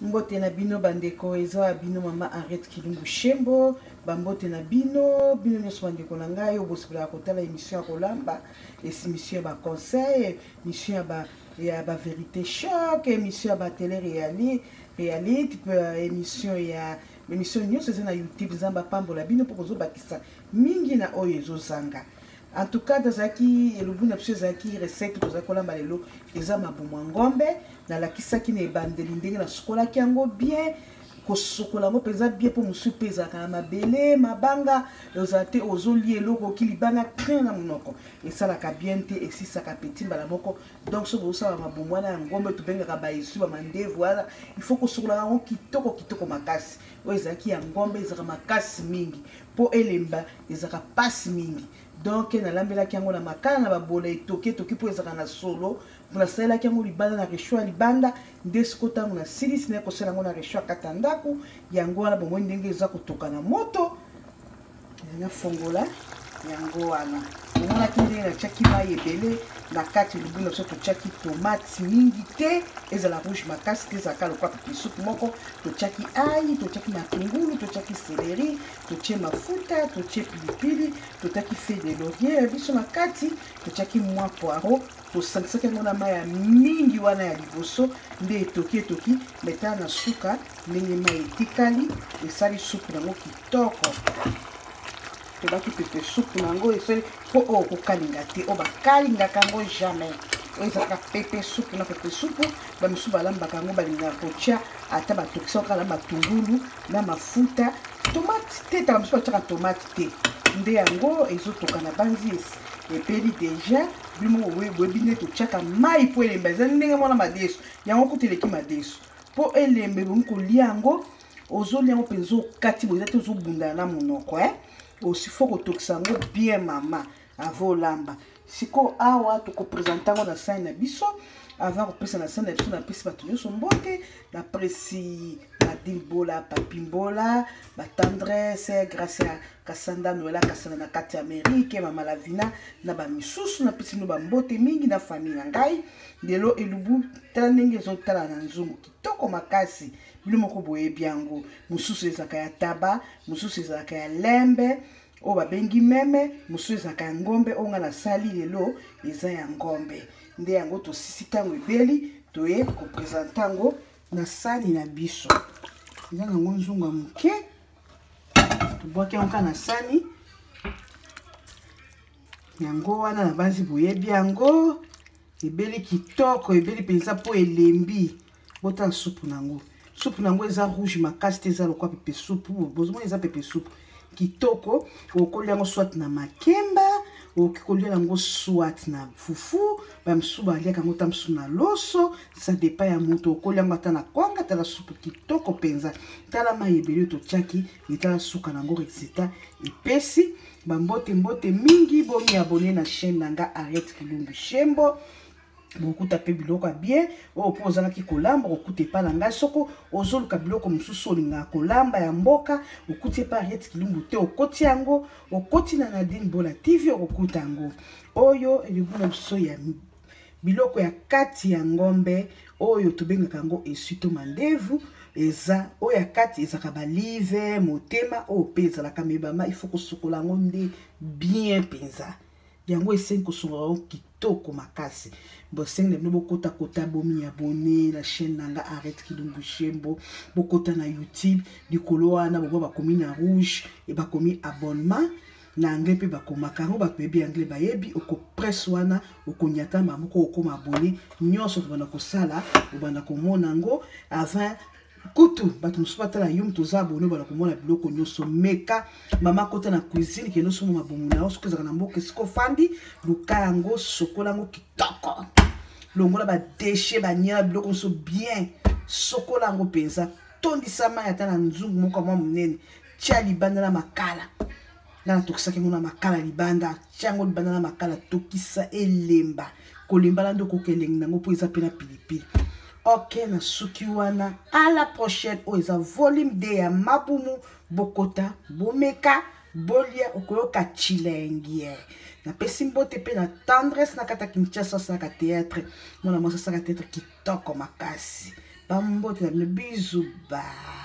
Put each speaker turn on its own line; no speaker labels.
Mbote na bino bandeko, eza ya bino mama Henriette Kilumbu Shembo. Bambote na bino, bino nyonso bandeko na ngai oyo bosepelaka kotala émission ya kolamba, émission ya ba conseil, émission ya ba ya ba vérité choc, émission ya ba télé réalité, réalité, émission ya émission nyonso eza na YouTube. Nzambe apambola bino mpo bozobakisa mingi na oyo ezozanga. En tout cas, tozalaki elubu na biso ezalaki recette tozalaki kolamba lelo eza mabumu ya ngombe. Nalakisaki na ebandeli ndenge nasukolaki yango bien, kosukola yango mpenza bien mpo mosusu mpe ezalaka na mabele mabanga, ozala te ozolia eloko oki libanga crin na monoko, esalaka bien te, esisaka peti mbala moko. Donc soki bozosala mabumu wana ya ngombe tobengaka baesu bamandevu wana, il faut kosukola yango kitoko kitoko makasi. Oyo ezalaki ya ngombe ezalaka makasi mingi mpo elemba ezalaka mpasi mingi. Donc nalambelaki yango na makala na babola etoki etoki mpo ezalaka na solo. Nasalelaki yango libanda na resho ya libanda, nde siko ntango nasilisi naye kosala yango na resho ya kati ya ndako. Yango wana bomoni ndenge eza kotoka na moto, nafongola yango wana omonaki ndenge natiaki mai ebele na kati. Elubu na biso totiaki tomate mingi te, ezala rouge makasi te, ezalaka lokola pepe supu moko. Totiaki ail, totiaki matungulu, totiaki céleri, totie mafuta, totie pilipili, totiaki feuille de laurier ya biso na kati, totiaki mwa poireau, tosangisaki yango na mai ya mingi wana ya liboso nde etoki etoki. Meta na suka ndenge mai etikali esali supu yango kitoko. Tobaki pepe supu na yango esali mpo oyo kokalinga te, oyo bakalingaka yango jamais, oyo ezalaka pepe supu na pepe supu. Bamisusu balambaka yango, balingaka kotia ata batokisa kaka na matungulu na mafuta, tomate te. Tala mosusu batiaka tomate te, nde yango ezotoka na banzi epeli deja. Bino moko boyebi nde totiaka mai mpo elemba, eza ndenge mwana madesu yango kutu eleki madesu mpo elemba ebongi kolia yango. Ozolia yango mpenza okati boye, eza te ozobundana na monoko osi fo kotokisa yango bien mama avant olamba. Sikoyo awa tokopresente yango na sani na biso. Avant kopesa na sani na biso, napesi bato nyonso mbote, napesi Nadine Bola, Papi Mbola, batendresse, grâce ya Kasanda, Noela Kasanda na kati ya Amerike, mama Lavina na bamisusu, napesi bino bambote mingi na famille na ngai. Lelo elubu tala ndenge ezotala na nzungu kitoko makasi, bino moko boyebi yango. Mosusu ezalaka ya taba, mosusu ezalaka ya lembe oyo babengi meme, mosusu ezalaka ya ngombe. Oyo ngai nasali lelo eza ya ngombe, nde yango tosisi ntango ebeli toye kopresente yango na sani na biso. Eza nango nzungu ya moke, tobwaki yango kaka na sani yango wana. Na banzi boyebi yango ebeli kitoko, ebeli mpenza mpo elembi. Botala supu nango, supu nango eza rouge makasi te, eza lokwa pepe supu. Bozomona eza pepe supu kitoko. Okolia yango soit na makemba, okoki kolia yango soit na fufu, bamisusu baliaka yango ta mosusu na loso, ça dépend ya moto. Okolia yango ata na kwanga. Tala supu kitoko mpenza, tala mai ebele totiaki, etala suka nango résultat epesi. Bambote mbote mingi, bomi abonné na chaîne na nga Henriette Kilumbu Shembo. Bokuta mpe biloko ya bien oyo mpo ozalaki kolamba, okuta epa na ngai. Soko ozoluka biloko mosusu olingaka kolamba ya mboka, okuti epa Henriette Kilumbu te, okoti yango, okoti na Nadine Bola TV, okokuta yango. Oyo elubu na biso ya biloko ya kati ya ngombe oyo tobengaka yango esu to mandevu, eza oyo ya kati ezalaka balive motema oyo mpe ezalaka mebama. Il faut kosukola yango nde bien mpenza, yango esengi kosunga yango kitoko makasi. Bosengi na bino bokota kota, bomi abonné na chaîne na nga Henriette Kilumbu Shembo. Bokota na YouTube likolo wana bomo bakomi na rouge e bakomi abonnement na anglais, mpe bakomaka yango, bato bayebi anglais bayebi. Okopresse wana, okonyata mbala moko, okoma abonné. Nyonso tobanda kosala, obanda komona yango avant kutu bato mosusu batala yo. Moto oza abonné, obanda komona biloko nyonso. Meka mama, kota na cuisine, kende osomba mabumu na yo. Soki ezalaka na mboka esika ofandi, luka yango, sokola yango kitoko, longola badeshe banyama biloko nyonso bien, sokola yango mpenza, tondisa mai ata na nzungu moko ya mwa monene, tia libanda na makala. Nga natokisaki yango na makala libanda, tia yango libanda na makala, tokisa elemba, kolemba na nde okoka elengi nango mpo eza mpe na pilipili. Ok, na suki wana, à la prochaine. Oyo eza volume 2 ya mabumu. Bokota, bomeka, bolia, okoyoka chilengie. Napesi mbote mpe na tendresse na kati ya Kinshasa, asalaka théâtre, mwana mwasi asalaka théâtre kitoko makasi. Bambote na bino, bisous, bye.